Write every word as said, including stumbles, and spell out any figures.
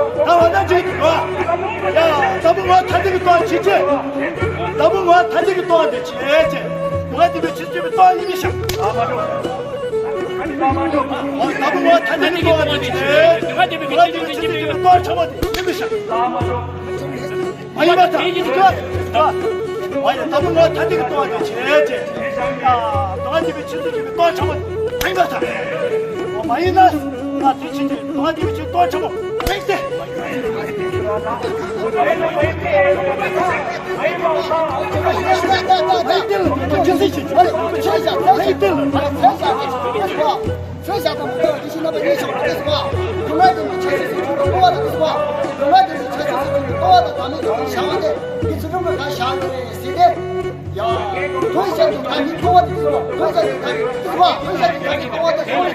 ད་འོ་ན་ཅིག་ཡ། ད་བུ་ངོ་ཐ་ཚིག་གི་ལྟོ་བ་བྱེད་ཅེས། ད་བུ་ངོ་ཐ་ཚིག་གི་ལྟོ་བ་འདི་བྱེད་ཅེས། ང་འདི་བའི་ཆུ་ཚོད་ཀྱི་ལྟོ་བ་ཡིན་མི་ཤག་ཨ་མ་འགྲོ། ད་བུ་ངོ་ཐ་ཚིག་གི་ལྟོ་བ་འདི་བྱེད་ཅེས། ང་འདི་བའི་ཆུ་ཚོད་ཀྱི་ལྟོ་བ་ཆེན་པོ་འདི་ཡིན་མི་ཤག་མ་ཡིན་པ་དང་། ཡིན་པ་དང་། ཨ་ཡ། ད་བུ་ངོ་ཐ་ཚིག་གི་ལྟོ་བ་དེ་བྱེད་ཅེས། ཡ། ད་ང་འདི་བའི་ཆུ་ཚོད་ཀྱི་ལྟོ་ཆེན་པོ་མ་ཡིན་པ་དང་། འོ་མ་ཡིན་ན། ང་དེ་ཕྱིན་ཏེ་ད་ང་འདི་བའི་ཆུ་ལྟོ་ཆེན་པོ་མ་ཡིན་ཏེ། མ་ཡིན་ཏེ། ཅི་ཟེར་ཅི་ཟེར། མ་ཡིན་ཏེ། ཚོད་བཞག་དང་མི་འདྲ་བ་དེ་བཞིན་རྣམ་པ་གཉིས་བཞག་པ་རེད་ཟེར་བ། སྒྲུབ་ལྷག་དེ་ནི་ཆ་ཤས་སུ་གྱུར་པའི་ལྟོ་བ་དང་ཟེར་བ། སྒྲུབ་ལྷག་དེ་ནི་ཆ་ཤས་སུ་གྱུར་པའི་ལྟོ་བ་དང་བདག་མེད་ཀྱི་བཞག་པ་དེ་འདི་ཚུལ་ཁྲིམས་ལ་ག་བཞག་དགོས་ཟེར་ཏེ། ཡ། དོན་བྱ་དེ་ག་ནི་ལྟོ་བ་དེ་ཟེར་བ། དོན་བྱ་དེ་ག་ནི་ཟེར་བ། དོན་བྱ་དེ་ག་ནི་ལྟོ་བ་དེ་ཟེར་བ།